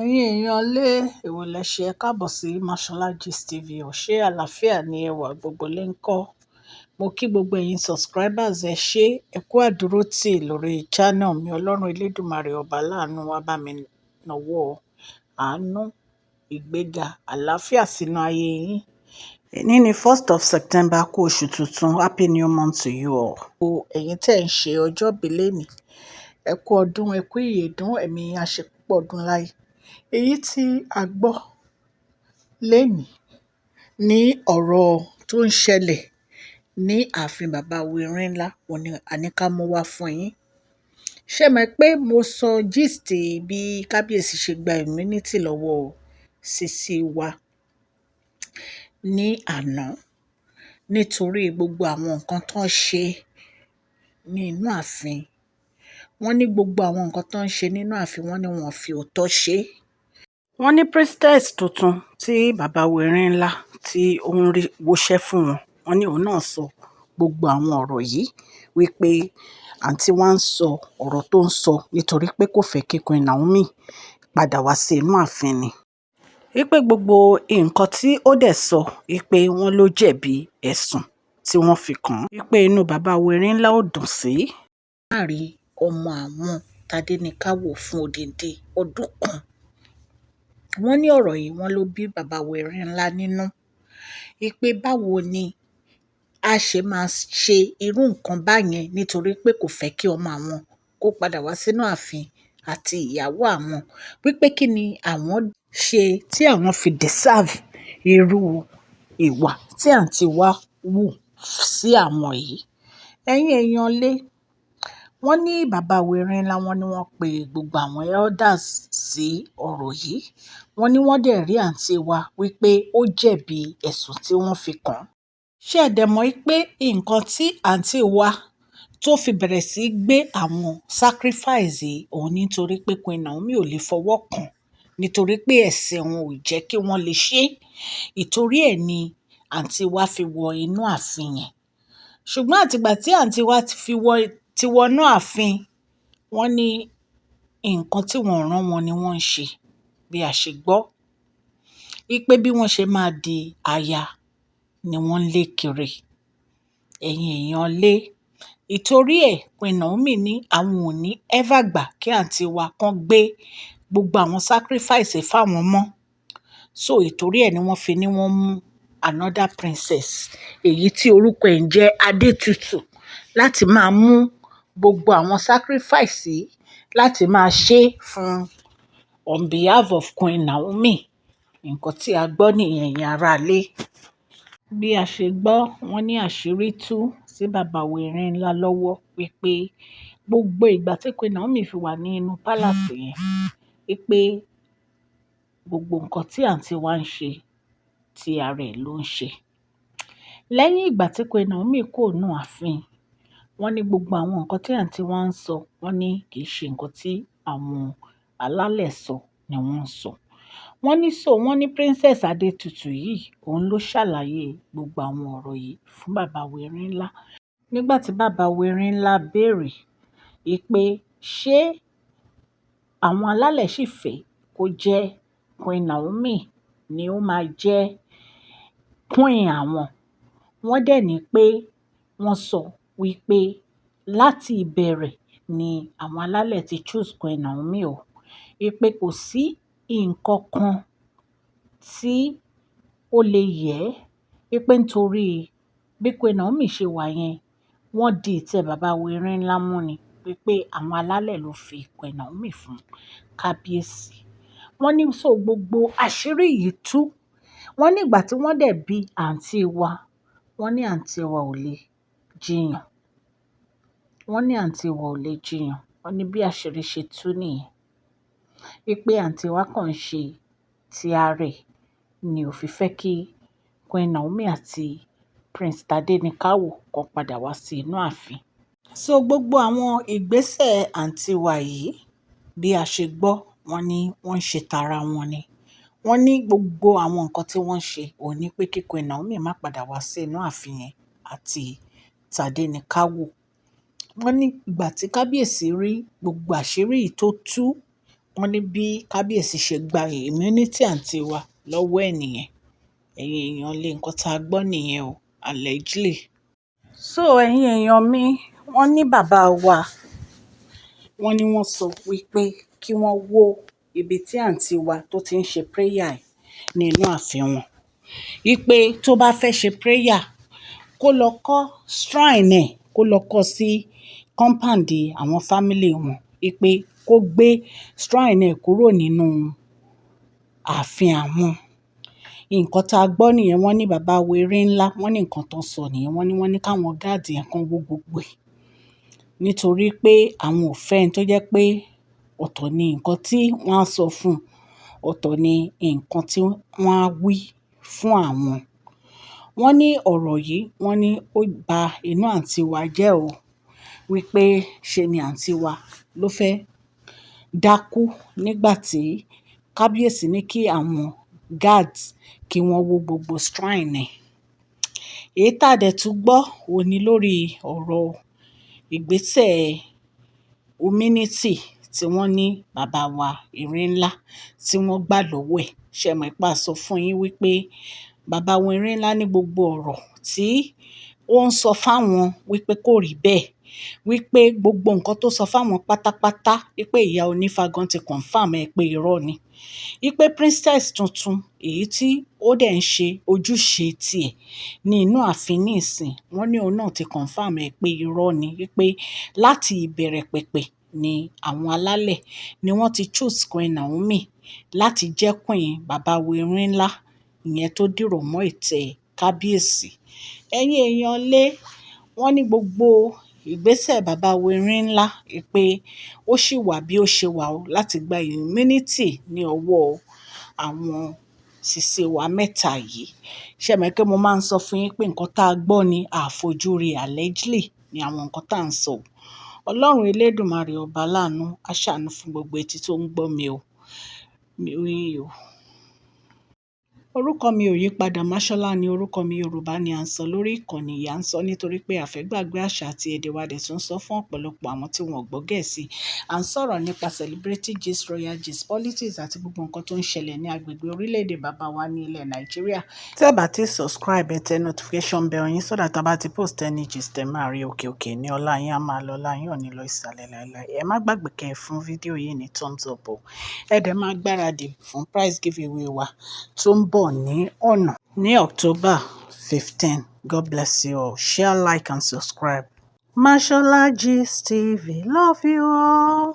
Ẹ̀yin èèyàn lé, èwo lẹ ṣe? Ẹ káàbọ̀ sí Mashola Gist TV. Ò ṣe àlàáfíà ní ẹwà gbogbo lè ń kọ́. Mo kí gbogbo ẹ̀yin subscribers, ẹ ṣé, ẹ kú àdúrótì lórí channel mi. Ọlọ́run Elédùmarè ọba láàánú wá bá mi nawọ́ àánú, ìgbéga, àlàáfíà sínú ayé yín. Èní ni first of September, kú oṣù tuntun. Happy new month to you all. Ẹ̀yin tẹ́ ń ṣe ọjọ́ ìbí lónìí, ẹ kú ọdún, ẹ kú ìyèdún, ẹ̀mí yín á ṣe púpọ̀ ọdún láyé. Èyí tí a gbọ́ lénìí ní ọ̀rọ̀ tó ń ṣẹlẹ̀ ní ààfin bàbá wa Erinla, òun ni a ní ká mú wá fún yín. Ṣé ẹ mọ̀ pé mo sọ gist bí kábíyèsí ṣe gba immunity lọ́wọ́ Sisi wa ní àná nítorí gbogbo àwọn nǹkan tó ń ṣe ní inú ààfin. Wọ́n ní gbogbo àwọn nǹkan tó ń ṣe nínú ààfin, wọ́n ní wọ́n fi òótọ́ ṣe. Wọ́n ní princess tuntun tí bàbá wa Erinla tí ó ń rí wọṣẹ́ fún wọn, wọ́n ní òun náà sọ gbogbo àwọn ọ̀rọ̀ yìí wípé àǹtí wa ń sọ ọ̀rọ̀ tó ń sọ nítorí pé kò fẹ́ kí Queen Naomi padà wá sí inú ààfin ni. Wípé gbogbo nǹkan tí ó dẹ̀ sọ wípé wọ́n ló jẹ̀bi ẹ̀sùn tí wọ́n fi kàn án. Wípé inú bàbá wa Erinla ò dùn sí. Má rí ọmọ àwọn Tádéníkàwò fún odindi ọdún kan. Wọ́n ní ọ̀rọ̀ yìí wọ́n ló bí bàbá wa Erinla nínú. Wípé báwo ni a ṣe máa ṣe irú nǹkan báyẹn nítorí pé kò fẹ́ kí ọmọ àwọn kó padà wá sínú ààfin àti ìyàwó àwọn. Wípé kí ni àwọn ṣe tí àwọn fi deserve irú ìwà tí àǹtí wa wù sí àwọn yìí. Ẹ̀yin èèyàn lé, wọ́n ní bàbá wa Erinla, wọ́n ní wọ́n pe gbogbo àwọn elders sí ọ̀rọ̀ yìí. Wọ́n ní wọ́n dẹ̀ rí àǹtí wa wípé ó jẹ̀bi ẹ̀sùn tí wọ́n fi kàn án. Ṣé ẹ dẹ̀ mọ̀ pé nǹkan tí àǹtí wa tó fi bẹ̀rẹ̀ sí gbé àwọn sacrifice yìí, òun nítorí pé Queen Naomi ò lè fọwọ́ kàn, nítorí pé ẹ̀sìn wọn ò jẹ́ kí wọ́n lè ṣe. Ìtorí ẹ̀ ni àǹtí wa fi wọ inú ààfin yẹn. Ṣùgbọ́n àtìgbà tí àǹtí wa ti wọ inú ààfin, wọ́n ní nǹkan tí wọ́n rán wọn ni wọ́n ń ṣe, bí a ṣe gbọ́. Wípé bí wọ́n ṣe máa di aya ni wọ́n ń lé kiri. Ẹ̀yin èèyàn lé, ìtorí ẹ̀ Queen Naomi ní àwọn ò ní ever gbà kí àǹtí wa kan gbé gbogbo àwọn sacrifice fáwọn mọ́. So ìtorí ẹ̀ ni wọ́n fi ní wọ́n mú another princess, èyí tí orúkọ ẹ̀ ń jẹ́ Adétutù, láti máa mú gbogbo àwọn sacrifice yìí láti máa ṣe fún on behalf of Queen Naomi. Nǹkan tí a gbọ́ nìyẹn, ẹ̀yin ará ilé. Bí a ṣe gbọ́, wọ́n ní àṣírí tú sí bàbá wa Erinla lọ́wọ́ wípé gbogbo ìgbà tí Queen Naomi fi wà ní inú palace yẹn, wípé gbogbo nǹkan tí àǹtí wa ń ṣe, tí ara ẹ̀ ló ń ṣe. Lẹ́yìn ìgbà tí Queen Naomi kúrò nínú ààfin, wọ́n ní gbogbo àwọn nǹkan tí àǹtí wa ń sọ, wọ́n ní kì í ṣe nǹkan tí àwọn alálẹ̀ sọ ni wọ́n ń sọ. Wọ́n ní so wọ́n ní Princess Adétutù yìí, òun ló ṣàlàyé gbogbo àwọn ọ̀rọ̀ yìí fún bàbá wa Erinla. Nígbà tí bàbá wa Erinla béèrè wípé ṣé àwọn alálẹ̀ sì fẹ́ kó jẹ́ Queen Naomi ni ó máa jẹ́ queen àwọn, wọ́n dẹ̀ ní pé wọ́n sọ wípé láti ìbẹ̀rẹ̀ ni àwọn alálẹ̀ ti choose Queen Naomi o. Wípé kò sí nǹkan kan tí ó lè yẹ, wípé nítorí bí Queen Naomi ṣe wà yẹn, wọ́n di ìtẹ́ bàbá wa Erinla mú ni. Wípé àwọn alálẹ̀ ló fi Queen Naomi fún kábíyèsí. Wọ́n ní so gbogbo àṣírí yìí tú. Wọ́n ní ìgbà tí wọ́n dẹ̀ bí àǹtí wa, wọ́n ní àǹtí wa ò lè jiyàn. Wọ́n ní àǹtí wa ò lè jiyàn. Wọ́n ní bí àṣírí ṣe tú nìyẹn. Wípé àǹtí wa kàn ń ṣe ti ara ẹ̀ ni ò fi fẹ́ kí Queen Naomi àti Prince Tadenikawo kan padà wá sí inú ààfin. So gbogbo àwọn ìgbésẹ̀ àǹtí wa yìí, bí a ṣe gbọ́, wọ́n ní wọ́n ń ṣe tara wọn ni. Wọ́n ní gbogbo àwọn nǹkan tí wọ́n ń ṣe òun ní pé kí Queen Naomi má padà wá sí inú ààfin yẹn àti Tadenikawo. Wọ́n ní ìgbà tí kábíyèsí rí gbogbo àṣírí yìí tó tú, Wọ́n ní bí kábíyèsí ṣe gba immunity àǹtí wa lọ́wọ́ ẹ̀ nìyẹn. Ẹ̀yin èèyàn lé, nǹkan tá a gbọ́ nìyẹn o, allegedly. So ẹ̀yin èèyàn mi, wọ́n ní bàbá wa, wọ́n ní wọ́n sọ wípé kí wọ́n wó ibi tí àǹtí wa tó ti ń ṣe prayer ẹ̀ nínú ààfin wọn. Wípé tó bá fẹ́ ṣe prayer, kó lọ kọ́ shrine ẹ̀, kó lọ kọ́ sí compound àwọn family wọn. Wípé kó gbé shrine ẹ̀ kúrò nínú ààfin àwọn. Nǹkan tá a gbọ́ nìyẹn. Wọ́n ní bàbá wa Erinla, wọ́n ní nǹkan tó sọ nìyẹn. Wọ́n ní káwọn guard yẹn kan wó gbogbo ẹ̀. Nítorí pé àwọn ò fẹ́ ẹni tó jẹ́ pé ọ̀tọ̀ ni nǹkan tí wọ́n á sọ fún, ọ̀tọ̀ ni nǹkan tí wọ́n á wí fún àwọn. Wọ́n ní ọ̀rọ̀ yìí, wọ́n ní ó ba inú àǹtí wa jẹ́ o. Wípé ṣe ni àǹtí wa ló fẹ́ dákú nígbà tí kábíyèsí ní kí àwọn guards kí wọ́n wó gbogbo shrine ẹ̀. Èyí tá a dẹ̀ tún gbọ́ òun ní lórí ọ̀rọ̀ ìgbésẹ̀ immunity tí wọ́n ní bàbá wa Erinla tí wọ́n gbà lọ́wọ́ ẹ̀. Ṣé ẹ mọ̀ pé a sọ fún yín wípé bàbá wa Erinla ní gbogbo ọ̀rọ̀ tí ó ń sọ fáwọn wípé kò rí bẹ́ẹ̀, wípé gbogbo nǹkan tó sọ fáwọn pátápátá, wípé ìyá onífá gan ti confirm ẹ pé irọ́ ni. Wípé princess tuntun èyí tí ó dẹ̀ ń ṣe ojúṣe tiẹ̀ ní inú ààfin níìsín, wọ́n ní òun náà ti confirm ẹ pé irọ́ ni, wípé láti ìbẹ̀rẹ̀ pẹ̀pẹ̀ ni àwọn alálẹ̀ ni wọ́n ti choose Queen Naomi láti jẹ́ queen bàbá wa Erinla, ìyẹn tó dìrọ̀ mọ́ ìtẹ́ kábíyèsí. Ẹ̀yin èèyàn lé, wọ́n ní gbogbo ìgbésẹ̀ bàbá wa Erinla pé ó sì wà bí ó ṣe wà ó láti gba immunity ní ọwọ́ àwọn sisi wa mẹ́ta yìí. Ṣé ẹ mọ̀ pé mo máa ń sọ fún yín pé nǹkan tá a gbọ́ ni a fojú rí, allegedly ni àwọn nǹkan tá à ń sọ. Ọlọ́run elédùmarè ọba láàánú á ṣàánú fún gbogbo etí tó ń gbọ́ mi o. Mi o. Orúkọ mi ò yí padà, Máṣọ́lá ni orúkọ mi. Yorùbá ni à ń sọ lórí ìkànnì yìí. À ń sọ nítorí pé a fẹ́ gbàgbé àṣà àti èdè wa, dẹ̀ tún sọ fún ọ̀pọ̀lọpọ̀ àwọn tí wọ́n ò gbọ́ Gẹ̀ẹ́sì. À ń sọ̀rọ̀ nípa celebrity gist, royal gist, politics àti gbogbo nǹkan tó ń ṣẹlẹ̀ ní agbègbè orílẹ̀-èdè bàbá wa ní ilẹ̀ Nàìjíríà. Tẹ́ ẹ bá ti subscribe, ẹ tẹ notification bell yín so that a bá ti post any gist, ẹ máa rí. Òkè òkè ní ọlá yín á máa lọ, ọlá yín ò ní lọ ìsàlẹ̀ láéláé. Ẹ má gbàgbé kẹ́ ẹ fún fídíò yìí ní thumbs up o. Ẹ dẹ̀ máa gbáradì fún prize giveaway wa tó ń bọ̀ ní ọ̀nà ní October 15. God bless you all. Share, like and subscribe. Mashola Gist TV. Love you all.